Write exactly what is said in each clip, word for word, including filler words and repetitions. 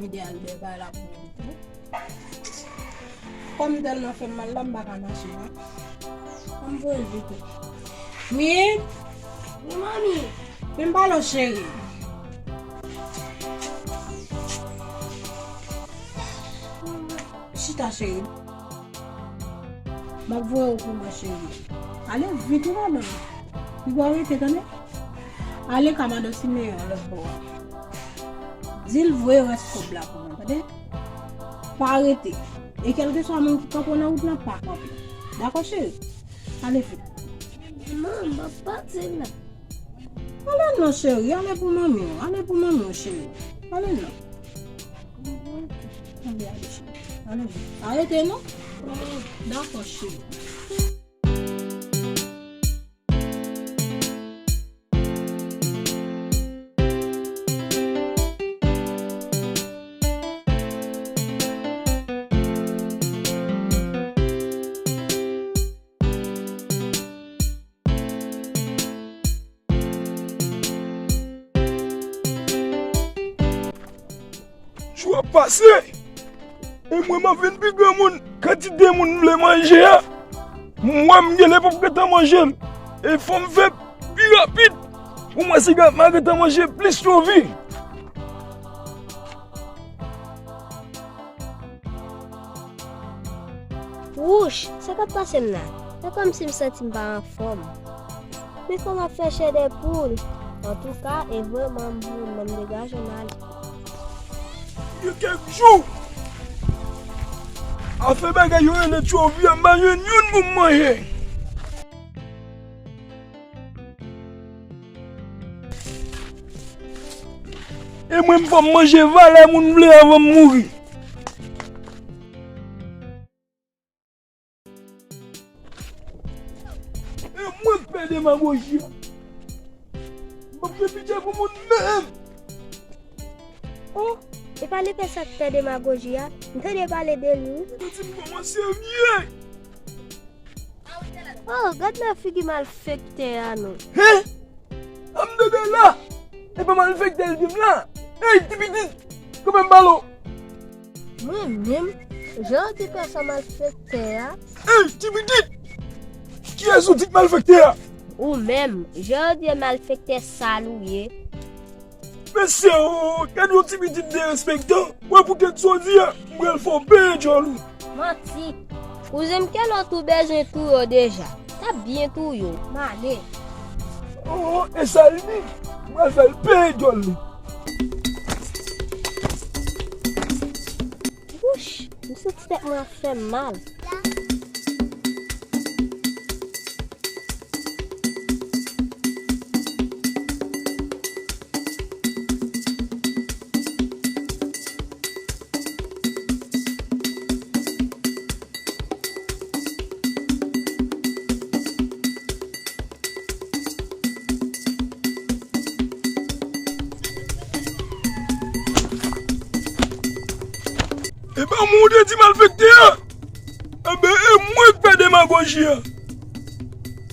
Ide al dèbay la pou mwen. Kò m tèlman fè m mal la, m pa ka mache non. An m voye l vit. Wi. Wi, manmi. Vin pale w, cheri. Chita, cheri. M ap voye w pou mwen, cheri. Ale vit, wi, madanm. Li pa rete, tande? Ale ka madan Simeyon lòt bò a. Di l voye rès kòb la pou mwen, tande? Pa rete. E kèlkeswa moun ki kanpe w nan wout lan, pa kanpe. Dakò, cheri? Ale vit. Manman, m ap pati la. Ale non, cheri. Ale pou manmi w. Ale pou manmi w, cheri. Ale non. Ale, ale, cheri. Ale vit. Arete non. Dakò, cheri. Jou ap pase, e mwen m ap vin pi granmoun. Kantite moun m vle manje a, m wè m genlè p ap gentan manje l. E fò m fè pi rapid pou mwen si m a gentan manje plis tchovi. Wouch, sa k ap pase m la? Se kòmsi m santi m pa anfòm. Men kòman fè chè de poul? Antouka, e vre, manm pou manm degaje m ale. Gen kèk jou, afè bagay yo rele tchovi a, m pa jwenn youn pou m manje. E mwen, m fò m manje valè moun vle anvan m mouri. E mwen k pè demagoji a. M p ap fè pitye pou moun menm. Oh, e pa lepè sa k pè demagoji a? M tande pale de li, wi. Yo di m kòman serye. Oh, gad nan figi malfektè a non. Hen? An m tande la. E pa malfektè l di m la. Ey, ti pitit, kanmenm pale w. Mwen menm, jan w di pè sa malfektè a. Ey, ti pitit! Kiyès ou di k malfektè a? Ou menm, jan w di malfektè sal ou ye. Mesye o, gad yon ti pitit derespektan. Mwen poutèt sa w di a, m pral fè w peye djòl ou. Manti. Kouzen m, kè lòt ou bezwen touye w deja. T ap byen touye w. M ale. Oh, e sa l di? M pral fè l peye djòl li. Wouch, m santi tèt mwen ap fè m mal. E pa mwen ou te di malfektè a? Enben, e mwen k pè demagoji a.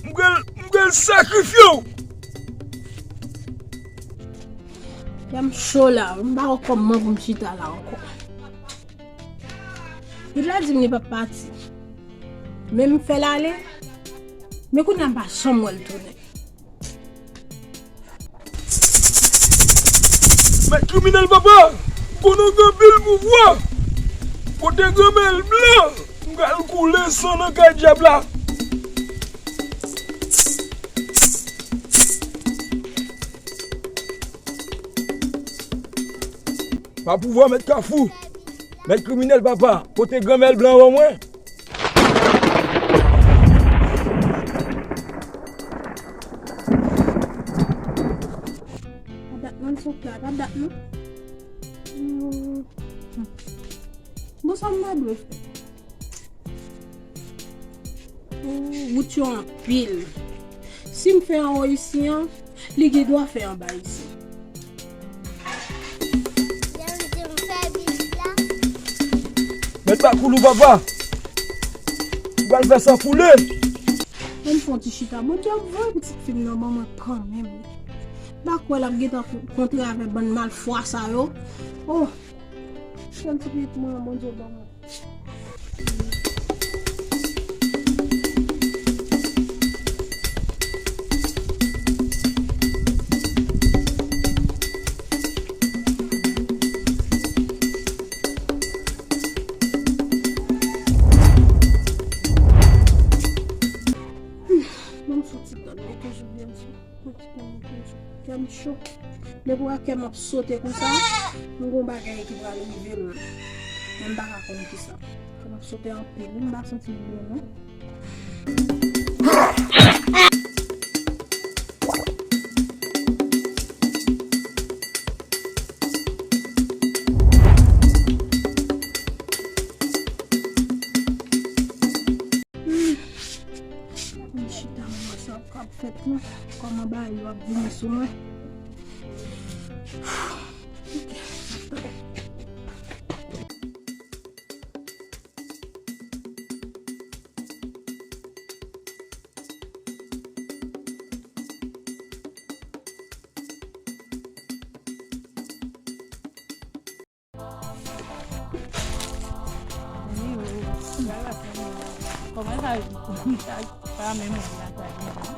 M pral, m pral sakrifye w. Kè m cho la, m pa wè kòman pou m chita la ankò. Li la di m li p ap pati. Men m fè l ale. Men kounye a m pa janm wè l tounen. Mèt kriminèl papa, m konnen w gen anpil pouvwa. Kote granmèl blan, m pral koule san nan kay dyab la. Pa pouvwa mèt Kafou, mèt kriminèl papa, pote granmèl blan ban mwen. Pa dat non, sòt la, pa dat non. Hmm. Bon, sa m ta dwe fè? Oh, wout yo anpil. Si m fè anwo isi an, li gen dwa fè anba isi. Mèt Bakoulou papa, ou pral fè san koule. Ann fè yon ti chita. Bondye ap voye pitit fi m nan ban mwen kanmenm. M pa kwè l ap gentan kontre avèk bann malfwa sa yo. Oh. Yon ti pitit mwen, Bondye ban mwen. Ban m fon ti tan, men toujou byen di. Mwen te konn toujou. Kè m cho. Depi w wè kè m ap sote konsa, m gon bagay ki pral rive m. Men m pa ka konn kisa. Kè m ap sote anpil, wi, m pa santi m byen, non. Hmm. Mwen chita, mwen wè sa k ap fèt la. Kòman bagay yo ap vini sou mwen. Kòman sa, sa, sa menm la, sa menm la.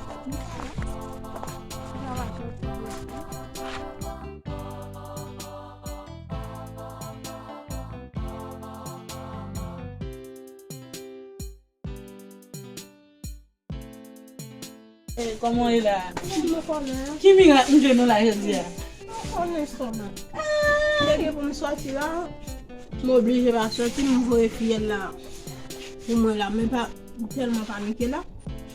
Eh, kòman w ye la? Mwen fò la. Ki mirak m jwenn ou la jodi a? Mwen fò nan estoma. Depi pou m sòti la, m oblije pa sòti, m voye fiyèl la pou mwen la, men pa, m tèlman panike la.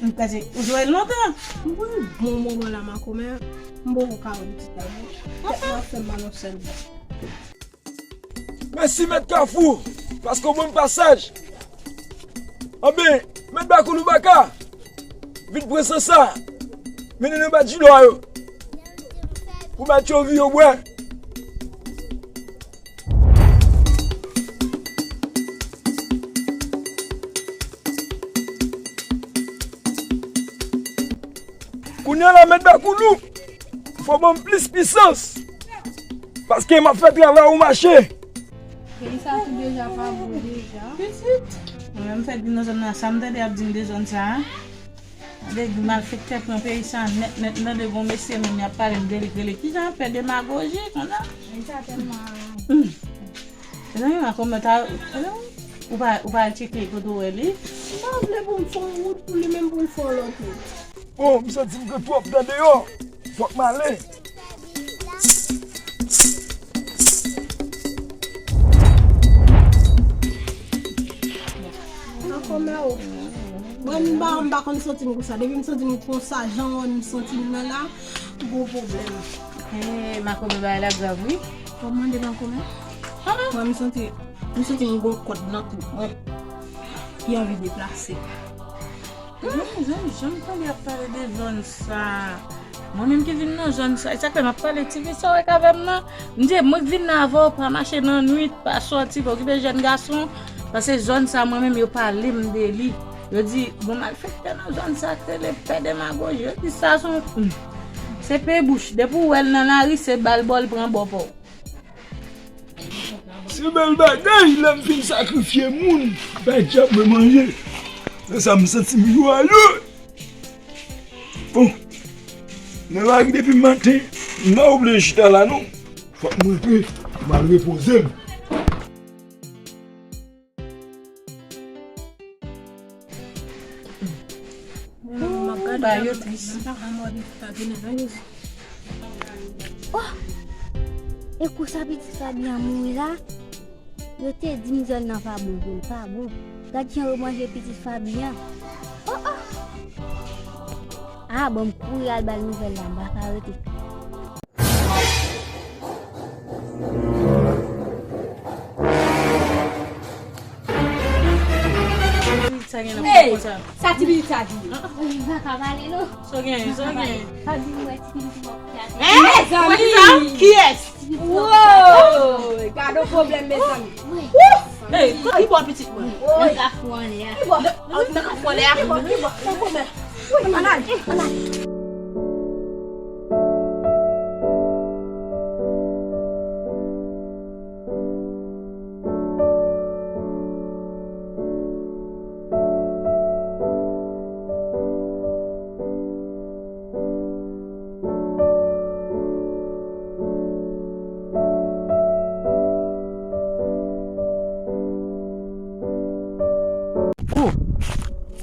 M panse ou jwenn lontan. Mwen bon moman la, makomè, m poko ka wè pitit la non. Tèt mwen ap fè m mal yon sèl bò. Mèsi Mèt Kafou, paske w ban m pasaj. Anben, Mèt Bakoulou Baka, vin pran san sa, mennen nan badjilwa yo, pou badji yo vire bwè. Kounye a la, Mèt Bakoulou, fò ban m plis pisans, paske m ap fè travay ou mache. Peyi sa tou deja pa bon deja. Pitit. Mwen menm fèk vin nan zòn nan, sa m tande y ap di m de zòn sa a. Tande malfektè pran peyi sa a nèt, nèt, m tande gon mesye menm y ap pale m de li, k rele kijan, pè demagoji, konsa. Peyi sa tèlman. Mezanmi, makomè ta, ou pa, ou pa al tcheke kote w wè li? M pa vle pou m fè yon wout pou li, menm pou l fè yon lòt wout. Bon, m santi m gen twòp tan deyò. Fòk m ale. Makomè o. Mwen, m pa, m pa konn santi m konsa. Depi m santi m konsa, jan w wè m santi m nan la, gwo pwoblèm. Eh, makomè, bagay la grav, wi. Kòman de makomè? Ah. Mwen, m santi, m santi m gon kòd nan tout mwen ki anvi deplase. Mezanmi, jan m tande y ap pale de zòn sa a. Mwen menm ki vin nan zòn sa a, e sa k fè m ap pale ti fi sa w wè k avè m nan. M di, mwen k vin nan avè w, pa mache nan nwit, pa sòti, pa okipe jèn gason. Paske zòn sa a, mwen menm, yo pale m de li. Yo di, gon malfektè nan zòn sa a k rele pè demagoji. Yo di, sa se yon, hmm. Se pe bouch. Depi w wè l nan lari, se bal bò l pran bò pa w. Se bèl bagay lè m fin sakrifye moun bay dyab mwen manje. Se sa m santi m yo ale. Bon, nan lari depi maten, m pa oblije chita la non. Fòk m rantre, m al repoze m. Ba yo tris. Oh! E konsa pitit Fabian mouri la? Yo te di m zòn nan pa bon, zòn pa bon. Gad jan yo manje pitit Fabian. Oh, oh! Ah, bon, m kouri al ba l nouvèl la, m pa ka rete. Sa gen nan konsa. Sa ti pitit sa di. Ou pa ka pale non. Sa gen, sa gen. Pa di mwen ti pitit ou ap fè. Hein? Mezanmi. Kiyès? Woy, gade yon pwoblèm, mezanmi. Hey, ki bò pitit mwen? Nan kafou anlè a. Ki bò? Nan kafou anlè a. Ki bò? Ki bò? Ann al, ann al.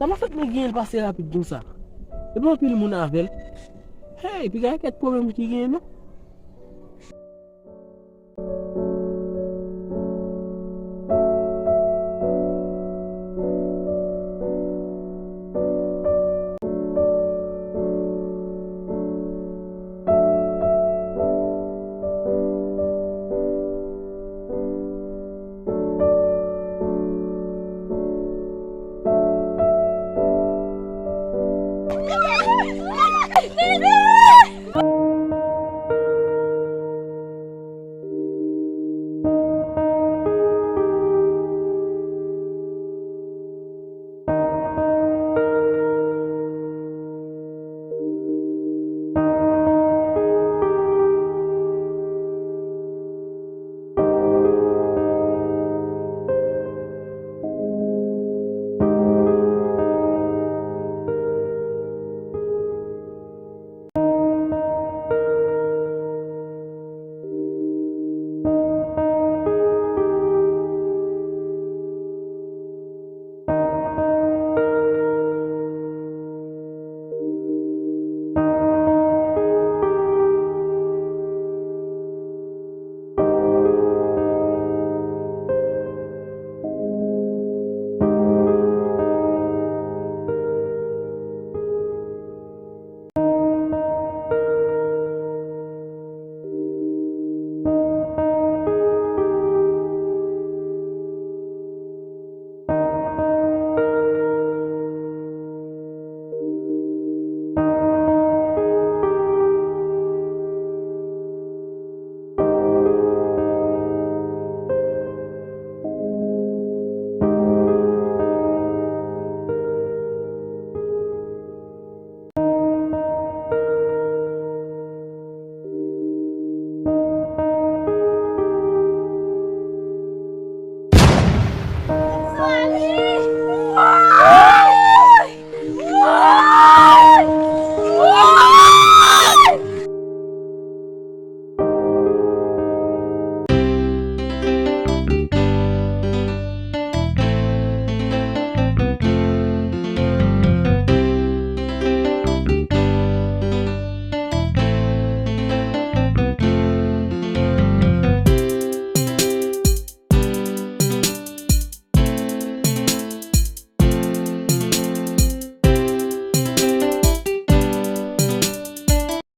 Kòman fèt mwen genyen l pase rapid konsa? Epi anpil moun avè l. Hey, piga kèk pwoblèm ki genyen non.